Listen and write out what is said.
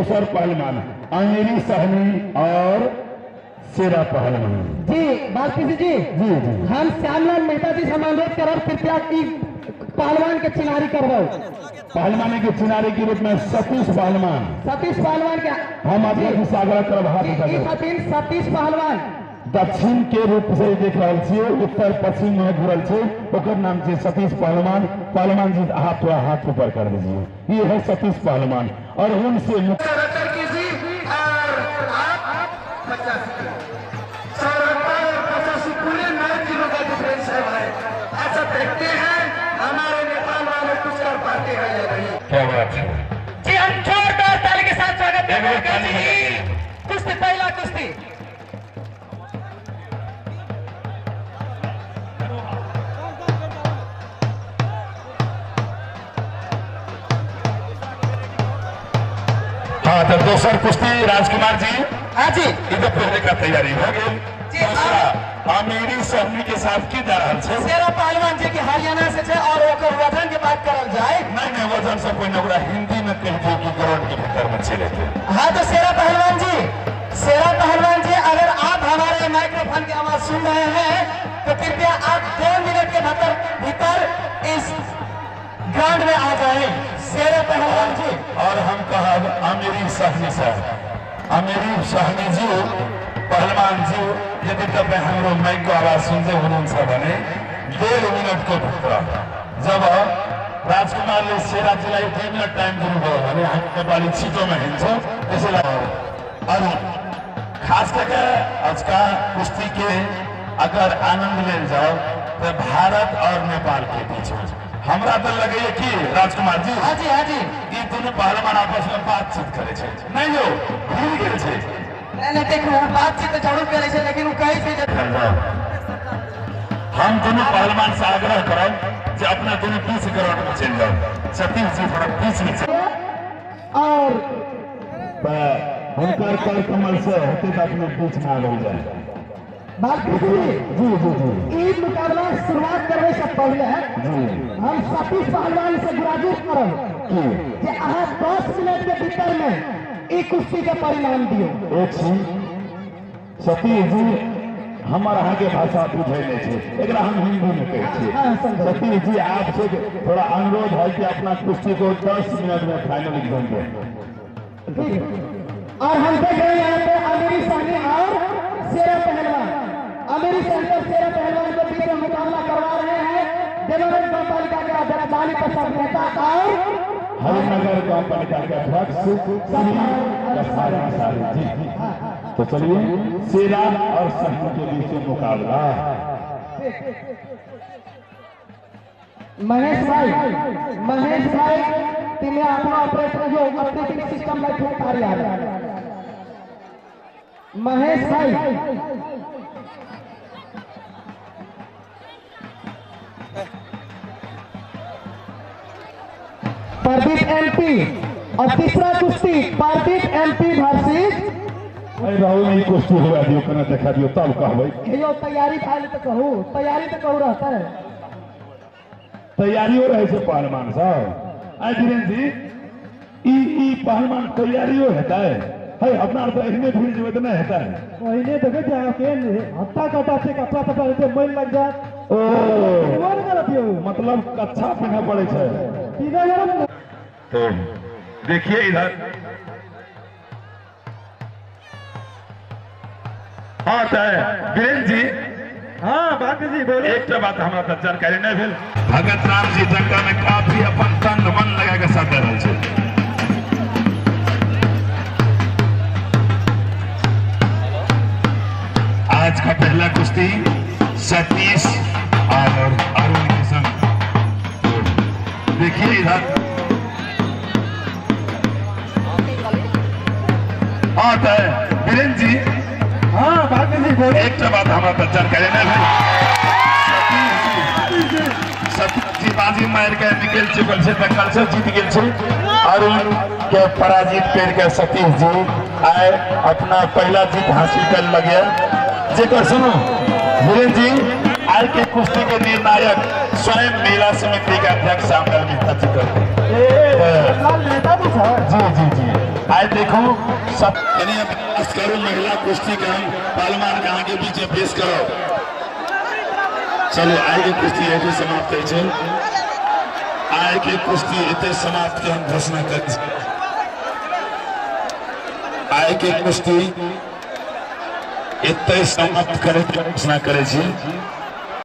दोसर पहलवान अमीरी सहनी और शेरा पहलवान। जी बालकृष्ण जी, जी जी हम श्यामलाल मेहता जी से हम अनुरोध करब कृपया ई पहलवान के चिन्हारी करवाओ। पहलवान के चिन्हारी के रूप में सतीश पहलवान, सतीश पहलवान के हम अध्यक्ष से आग्रह करब हाथ उठा के। सतीश पहलवान दक्षिण के रूप से देख रहा छियै, उत्तर पश्चिम में घुरल छै, ओकर नाम छै सतीश पहलवान। पहलवान जी हाथ थोड़ा हाथ ऊपर कर दीजिए। ये है सतीश पहलवान और उनसे और आप 85 74 85 पूरे 9 किलो का डिफरेंस है भाई। अच्छा देखते हैं हमारे नेपाल वाले कुछ कर पाते हैं या नहीं। क्या बात है जी, हम जोरदार ताली के साथ स्वागत करते हैं। कुश्ती पहला कुश्ती हाँ तो दोसर कुश्ती राजकुमार जी। हाँ जी, इधर पहले का तैयारी हो गई। दूसरा अमीरी सहनी के साथ की जा रहा है शेरा पहलवान जी के हरियाणा से छे और ओकर वजन के बात करल जाए। नहीं नहीं वजन से कोई नौकरा हिंदी में कह दियो कि ग्राउंड के भीतर में चले थे। हाँ तो शेरा पहलवान जी, शेरा पहलवान जी अगर आप हमारे माइक्रोफोन की आवाज सुन रहे हैं तो कृपया आप 2 मिनट के भीतर इस ग्राउंड में आ जाए शेरा पहलवान जी। और हम कहब अमीरी सहनी साहब, अमीरी सहनी जी पहलवान जी यदि तपाईं हाम्रो माइकको आवाज सुन्दै हुनुहुन्छ भने 1.5 मिनटको भित्र जब राजकुमारले शेराजीलाई 2 मिनट टाइम दिनुभयो भने हामी नेपाली छिटोमा हिँड्छौँ। त्यसैलाई और खास करके आजका कुश्ती के अगर आनंद लेल जाओ तो भारत और नेपाल के बीच हमरा तो लगे कि राजकुमार जी, हाँ जी हाँ जी, ये दोनों पहलवान आपस में बातचीत करे छे। नहीं यो भूल गेल छे। नहीं नहीं देखो बातचीत तो जरूर करे छे लेकिन वो कहीं से हम दोनों पहलवान से आग्रह करब जे अपना दोनों बीच ग्राउंड में चल जाओ। सतीश जी थोड़ा बीच में और हुनकर कर कमल से होते तो अपने बीच में आबि जाए। बालकृष्ण जी जी जी जी ई मुकाबला शुरुआत करवे से पहले जी हम सतीश पहलवान से गुराजुश करब कि अहाँ 10 मिनट के भीतर में ई कुश्ती के परिणाम दियो। एक सतीश जी हमार अहाँ के भाषा बुझै नहीं छै, एकरा हम हिंदी में कहै छियै। सतीश जी आपसे थोड़ा अनुरोध है कि अपना कुश्ती को 10 मिनट में फाइनल एग्जाम दे। और हम देख रहे हैं यहाँ पे अमीरी सहनी और शेरा पहलवान, अमीरी सहनी और शेरा पहलवान के बीच में मुकाबला करवा रहे हैं देवानंद गांव पालिका के अध्यक्ष लाली प्रसाद मेहता और हरिनगर गांव पालिका के अध्यक्ष जी। तो चलिए शेरा और सहनी के बीच में मुकाबला। महेश भाई, महेश भाई तिमी अपना ऑपरेटर जो ऑपरेटिंग सिस्टम लाई ठोक तारी आ रहा। महेश भाई प्रदीप एमपी और तीसरा कुश्ती प्रदीप एमपी वर्सेस राहुल नहीं कुश्ती हुआ दियो कना देखा दियो तब कहबै। यो तैयारी भाई तो कहू, तैयारी तो कहू रहता है, तैयारियों रहे छै पहलवान साहब। आइ धीरेन्द्र जी ई ई पहलवान तैयारियों हेतै है अपना तो एहने भूल जेबै तऽ नहि हेतै। ओहिने देखै छै अहाँ केहन हत्ता काटा छै, कपड़ा तपड़ा हेतै मैल लागि जायत। ओ मतलब कच्छा पहिनऽ पड़ै छै। तो देखिए इधर हाँ तो वीरेंद्र जी, हाँ बात जी बोले। एक बात हमरा तो जानकारी नहीं भेल, भगत राम जी डंका में काफी अपन तन मन लगा के साथ रहल छै। आज का पहला कुश्ती सतीश और अरुण के संग। देखिए इधर हाँ तो वीरेंद्र जी, हाँ बात जी बोले। एक बात हमरा तो जानकारी नहीं भेल, सतीश जी बाजी मार के निकल चुकल छै तऽ कल से जीत गेल छै। अरुण के पराजित कर के सतीश जी आए अपना पहला जीत हासिल कर लगे। जेकर सुनू वीरेंद्र जी आइ के कुश्ती के निर्णायक स्वयं मेला समिति के अध्यक्ष श्यामलाल मेहता जी करते ए लाल नेता भी छ। जी जी जी, आज देखो सब यानी अभ्यास करो महिला कुश्ती के हम पहलवान के आगे पीछे पेश करो। चलो आइ के कुश्ती एते समाप्त होइ छै। आइ के कुश्ती एते समाप्त के हम घोषणा करै छी। आइ के कुश्ती एते समाप्त करे के घोषणा करै छी।